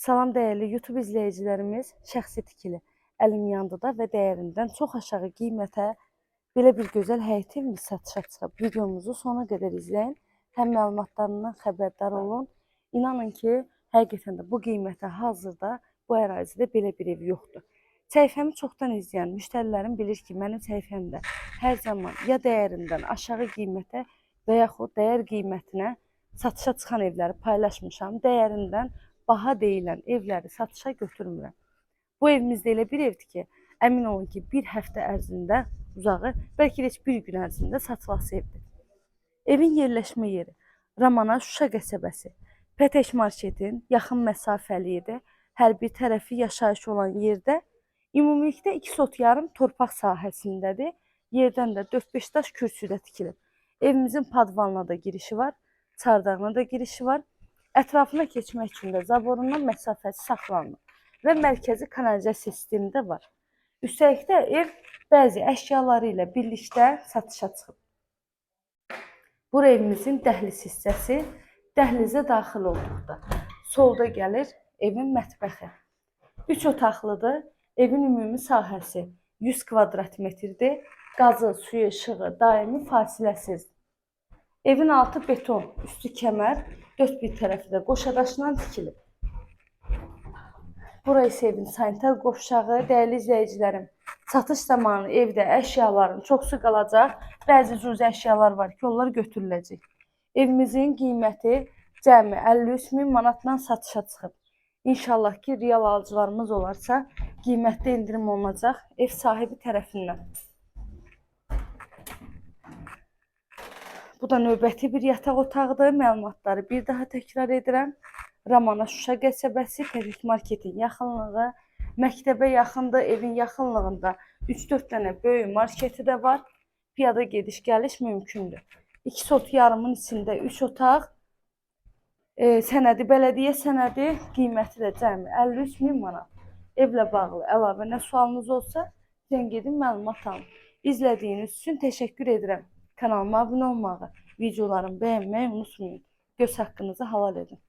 Salam dəyərli YouTube izləyicilərimiz, şəxsi tikili əlim yandıda və dəyərindən çox aşağı qiymətə belə bir gözəl həyət evimiz satışa çıxıb. Videomuzu sona qədər izləyin, həm məlumatlarından xəbərdar olun. İnanın ki, həqiqətən də bu qiymətə hazırda bu ərazidə belə bir ev yoxdur. Səhifəmi çoxdan izləyən müştərilərim bilir ki, mənim səhifəmdə hər zaman ya dəyərindən aşağı qiymətə və yaxud dəyər qiymətinə satışa çıxan evləri paylaşmışam. Dəyərindən baha deyilən evləri satışa götürmürəm. Bu evimiz də elə bir evdir ki, əmin olun ki, bir həftə ərzində uzağı, bəlkə də heç bir gün ərzində satılası evdir. Evin yerləşmə yeri Ramana Şuşa qəsəbəsi. Pətək marketin yaxın məsafəlidir. Hər bir tərəfi yaşayış olan yerdə ümumilikdə 2 sot yarım torpaq sahəsindədir. Yerdən də 4-5 daş kürsüdə tikilib. Evimizin padvalına da girişi var, çardağına da girişi var. Ətrafına keçmək üçün də zaborundan məsafəsi saxlanılır və mərkəzi kanalizasiya sistemi də var. Üstəlik də ev bəzi əşyaları ilə birlikdə satışa çıxıb. Bura evimizin dəhliz hissəsi. Dəhlizə daxil olduqda solda gəlir evin mətbəxi. 3 otaqlıdır. Evin ümumi sahəsi 100 kvadrat metrdir. Qazı, suyu, işığı daimi fasiləsiz. Evin altı beton, üstü kəmər, dörd bir tərəfi də qoşa daşla tikilib. Bura isə evin sanitar qovşağı. Dəyərli izləyicilərim, satış zamanı evdə əşyaların çoxsu qalacaq. Bəzi cüzi əşyalar var ki, onlar götürüləcək. Evimizin qiyməti cəmi 53 min manatla satışa çıxıb. İnşallah ki, real alıcılarımız olarsa, qiymətdə endirim olunacaq ev sahibi tərəfindən. Bu da növbəti bir yataq otağıdır. Məlumatları bir daha təkrar edirəm. Ramana Şuşa qəsəbəsi, Pətək marketin yaxınlığı, məktəbə yaxındır, evin yaxınlığında 3-4 dənə böyük marketi də var. Piyada gediş-gəliş mümkündür. 2 sot yarımın içində 3 otaq, sənədi, bələdiyyə sənədi, qiyməti də cəmi 53 min manat. Evlə bağlı əlavə nə sualınız olsa, zəng edin, məlumat alın. İzlədiyiniz üçün təşəkkür edirəm. Kanalıma abunə olmağı, videolarımı bəyənməyi unutmayın. Göz haqqınızı halal edin.